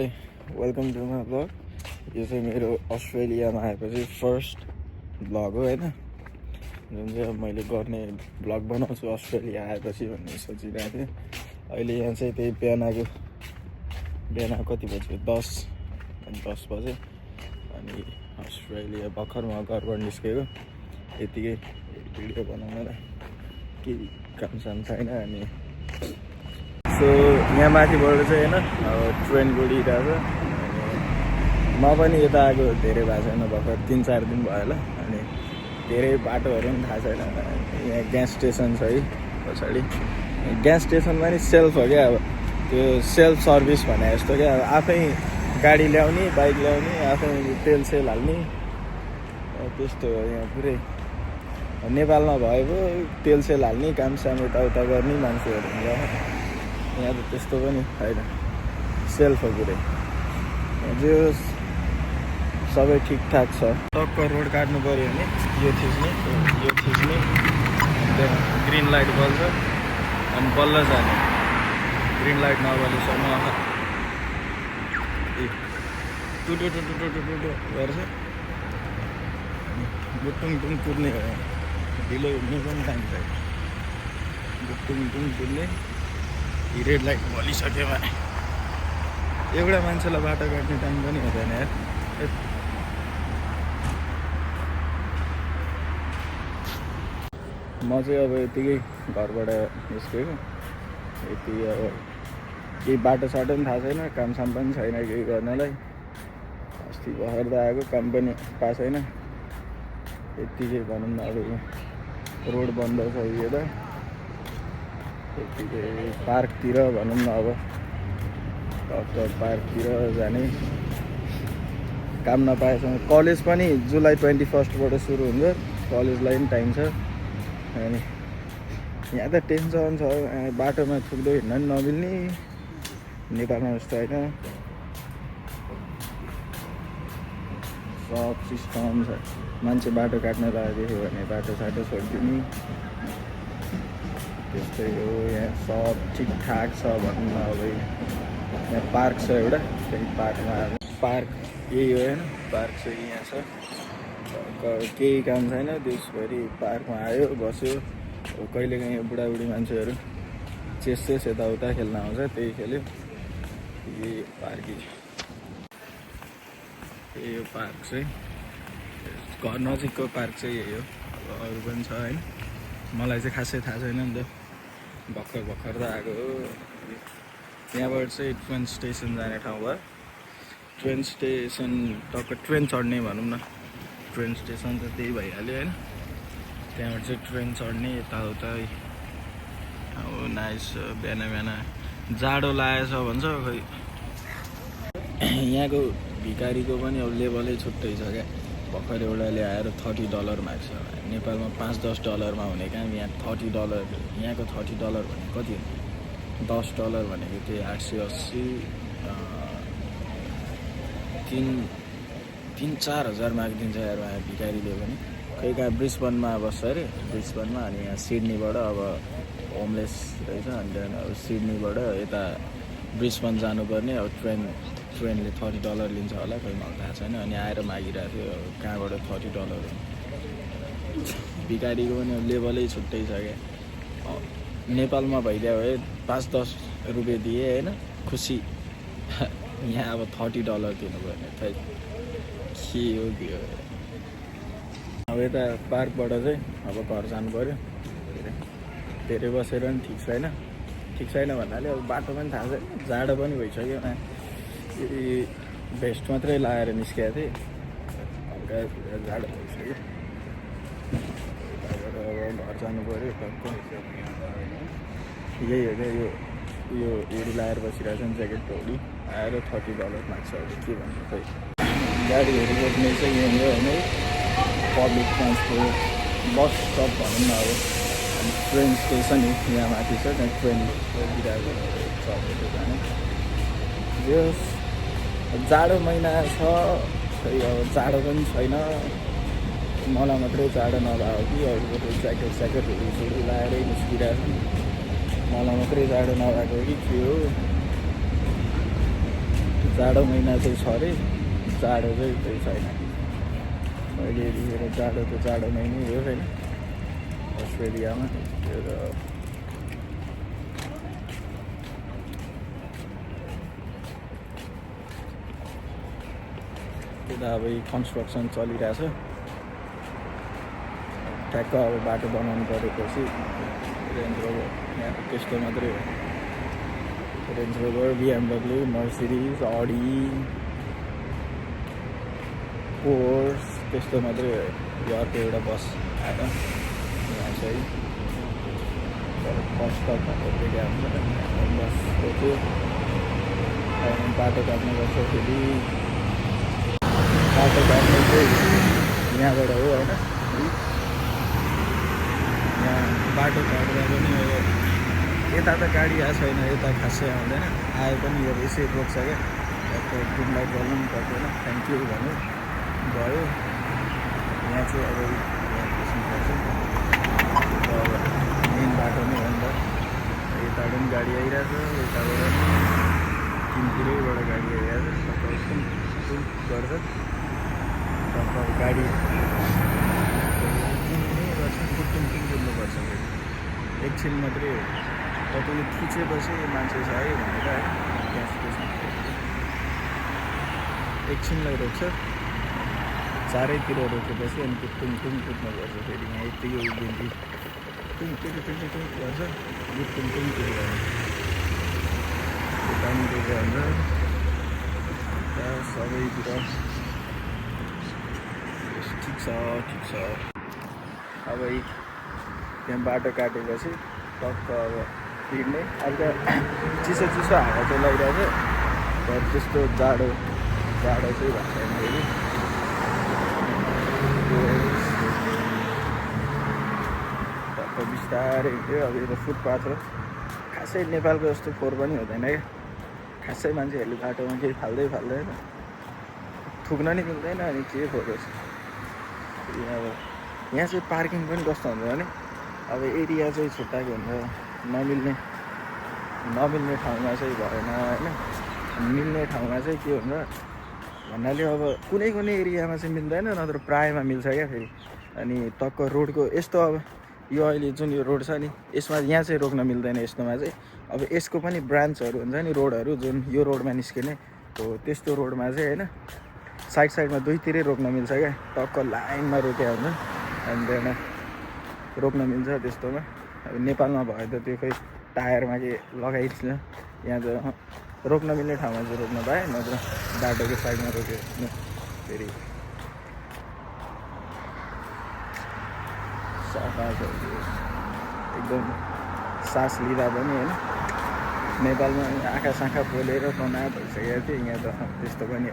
High welcome to my blog. यो चाहिँ मेरो अस्ट्रेलियामा आएपछि फर्स्ट ब्लग हो होइन, जुन चाहिँ मैले गर्ने ब्लग बनाउँछु अस्ट्रेलिया आएपछि भन्ने सोचिरहेको थिएँ। अहिले यहाँ चाहिँ त्यही बिहान कति बज्यो 10 बजे अनि अस्ट्रेलिया भर्खरमा घरबाट निस्केको। यतिकै भिडियो बनाउनलाई केही कामसाम छैन। अनि सो यहाँ माथिबाट चाहिँ होइन अब ट्रेन गुडिरहेको छ। अनि म पनि यता आएको धेरै भएको छैन, भर्खर 3-4 दिन भयो होला। अनि धेरै बाटोहरू पनि थाहा छैन। यहाँ ग्यास स्टेसन छ है पछाडि। ग्यास स्टेसनमा नि सेल्फ हो क्या, अब त्यो सेल्फ सर्भिस भने जस्तो क्या, अब आफै गाडी ल्याउने, बाइक ल्याउने, आफै तेल सेल हाल्ने, त्यस्तो हो यहाँ पुरै। नेपालमा भएको तेल सेल हाल्ने काम साम यताउता गर्ने मान्छेहरू हुन्छ, यहाँ त त्यस्तो पनि छैन, सेल्फ हो पुरै। जो सबै ठिकठाक छ। टक्क रोड काट्नु पऱ्यो भने यो थिच्ने ग्रिन लाइट बल्छ अनि बल्ल जाने। ग्रिन लाइट नबलेसम्म टुटु गर्छ, बुटुङ कुद्ने हो। ढिलो हुने पनि टाइम चाहियो, बुटुङ कुद्ने। रेड लाइट बलिसक्यो भने एउटा मान्छेलाई बाटो काट्ने टाइम पनि हुँदैन यार। म चाहिँ अब यतिकै घरबाट निस्केको। यति अब केही बाटोसाटो पनि थाहा छैन, कामसाम पनि छैन केही गर्नलाई। अस्ति भर्खर त आएको, काम पनि पाएको छैन। यतिकै भनौँ न, अब रोड बन्द छ यो त। यतिकै पार्कतिर भनौँ न, अब पार्कतिर जाने। काम नपाएसम्म कलेज पनि जुलाई 21बाट सुरु हुन्छ, कलेजलाई पनि टाइम छ। अनि यहाँ त टेन्सन छ, बाटोमा थुक्दो हिँड्न पनि नमिल्ने। नेपालमा जस्तो होइन, सब सिस्टम छ। मान्छे बाटो काट्न लागेको भने बाटोसाटो छोडिदिने, त्यस्तै हो। यहाँ सब ठिकठाक छ भनौँ न। अब यहाँ पार्क छ एउटा, त्यही पार्कमा पार्क यही हो होइन, पार्क चाहिँ यहाँ छ। केही काम छैन, देशभरि पार्कमा आयो बस्यो। कहिलेकाहीँ बुढाबुढी मान्छेहरू चेस यताउता खेल्न आउँछ, त्यही खेल्यो। यही पार्क, यही हो पार्क चाहिँ। घर नजिकको पार्क चाहिँ यही हो। अब अरू पनि छ होइन, मलाई चाहिँ खासै थाहा छैन नि त, भर्खर त आएको हो। यहाँबाट चाहिँ ट्रेन स्टेसन जाने ठाउँ भयो। ट्रेन स्टेसन टक्क ट्रेन चढ्ने भनौँ न, ट्रेन स्टेसन त त्यही भइहाल्यो होइन। त्यहाँबाट चाहिँ ट्रेन चढ्ने यताउता। अब नाइस बिहान जाडो लागेछ भन्छ खै। यहाँको भिखारीको पनि अब लेभलै छुट्टै छ क्या। भर्खर एउटाले आएर $30 माग्छ। नेपालमा $5-10 हुने काम यहाँ $30। यहाँको $30 भनेको कति हो? $10 भनेको त्यही 880, 3-4 हजार मागिदिन्छ यार यहाँ भिखारीले पनि। खै कहाँ ब्रिस्बनमा बस्छ अरे, ब्रिस्बनमा। अनि यहाँ सिडनीबाट अब होमलेस रहेछ। अनि त्यहाँदेखि अब सिडनीबाट यता ब्रिस्बन जानुपर्ने। अब ट्रेनले $30 लिन्छ होला, खै मलाई थाहा छैन। अनि आएर मागिरहेको थियो, कहाँबाट $30 हो। भिखारीको पनि अब लेभलै छुट्टै छ क्या। नेपालमा भइदियो भए 5-10 रुपियाँ दिए होइन, खुसी। यहाँ अब $30 दिनुपर्ने, खै के हो के हो। अब यता पार्कबाट चाहिँ अब घर जानु पऱ्यो। धेरै बसेर पनि ठिक छैन भन्नाले अब बाटो पनि थाहा छैन, जाडो पनि भइसक्यो। भेस्ट मात्रै लगाएर निस्केको थिएँ, हल्का जाडो भइसक्यो। अब घर जानु पऱ्यो टक्क। यही हो क्या, यो हुडी लगाएर बसिरहेको छ नि, ज्याकेट हुडी आएर $30 माग्छ। अब के भन्नु, खै गाडीहरू रोक्ने चाहिँ यही हो होइन। पब्लिक ट्रान्सपोर्ट बस स्टप भनौँ न अब। अनि ट्रेन स्टेसन यहाँ माथि छ, त्यहाँ ट्रेन रोकिरहेको चढेर जाने। यो जाडो महिना छ, खै अब जाडो पनि छैन। मलाई मात्रै जाडो नभएको कि अरूको ज्याकेटहरू लगाएरै निस्किरहेको छ। मलाई मात्रै जाडो नभएको कि के हो। जाडो महिना चाहिँ छ अरे, जाडो चाहिँ त्यही छैन अहिले यतिखेर। जाडो त जाडो महिनै हो होइन अस्ट्रेलियामा। त्यता अब कन्स्ट्रक्सन चलिरहेछ, ठ्याक्क अब बाटो बनाउनु परेपछि रेन्ज रोभर यहाँ त्यस्तो मात्रै हो। रेन्ज रोभर, BMW, मर्सिडिज, अडी, पोर्स त्यस्तो मात्रै हो। यो अर्को एउटा बस आएर यहाँ चाहिँ फर्स्ट स्टप भनेर रेडिया हुन्छ बस रोक्यो, बाटो काट्नु पर्छ। फेरि बाटो काट्नु चाहिँ यहाँबाट हो होइन, यहाँ बाटो काट्दा पनि अब यता त गाडी आएको छैन, यता खासै आउँदैन, आए पनि यो यसै रोक्छ क्या। ग्रिन लाइट गर्नु पनि पर्दैन, थ्याङ्क यू भन्यो भयो। यहाँ चाहिँ अब यहाँ बस्नुपर्छ, अब मेन बाटो नै हो नि त। यताबाट पनि गाडी आइरहेछ, यताबाट पनि तिनतिरैबाट गाडी आइरहेछ, सबै कुन गर्छ गाडी कुद्नुपर्छ, फेरि एकछिन मात्रै हो। तपाईँले थिचेपछि मान्छे छ है भनेर है ग्यास स्टेसन एकछिनलाई रोक्छ, चारैतिर रोकेपछि अनि त्यो टुङ कुद्नुपर्छ। फेरि यहाँ यत्तिकै उभिन्थ्यो टुङ गर्छ, यो टुङ कुद्यो पानी रोक्यो भनेर सबैतिर ठिक छ। अब त्यहाँ बाटो काटेपछि टक्क अब हिँड्ने। अब चिसो हावा चाहिँ लगाइरहेको छ, तर त्यस्तो जाडो चाहिँ भएको छैन। फेरि टक्क बिस्तारै हिँड्यो। अब यो त फुटपाथ हो, खासै नेपालको जस्तो फोहोर पनि हुँदैन क्या। खासै मान्छेहरूले बाटोमा केही फाल्दैन, थुक्न नि मिल्दैन अनि के फोहोर छ। अब यहाँ चाहिँ पार्किङ पनि कस्तो हुन्छ भने अब एरिया चाहिँ छुट्टाएको हुन्छ, नमिल्ने ठाउँमा चाहिँ भएन होइन। मिल्ने ठाउँमा चाहिँ के हुन्छ भन्नाले अब कुनै एरियामा चाहिँ मिल्दैन, नत्र प्रायःमा मिल्छ क्या। फेरि अनि टक्क रोडको यस्तो अब यो अहिले जुन यो रोड छ नि यसमा यहाँ चाहिँ रोक्न मिल्दैन। यस्तोमा चाहिँ अब यसको पनि ब्रान्चहरू हुन्छ नि रोडहरू, जुन यो रोडमा निस्किने हो त्यस्तो रोडमा चाहिँ होइन साइडमा दुईतिरै रोक्न मिल्छ क्या। टक्क लाइनमा रोक्या हुन्छ अनि त्यहाँ रोक्न मिल्छ त्यस्तोमा। अब नेपालमा भयो त त्यो खै टायरमा के लगाइदिन्छ, यहाँ त रोक्न मिल्ने ठाउँमा चाहिँ रोक्न पाएँ, नत्र बाटोको साइडमा रोक्यो फेरि सफा एकदम सास लिँदा पनि होइन। नेपालमा आँखा पोलेर तनाव भइसकेको थियो, यहाँ त त्यस्तो पनि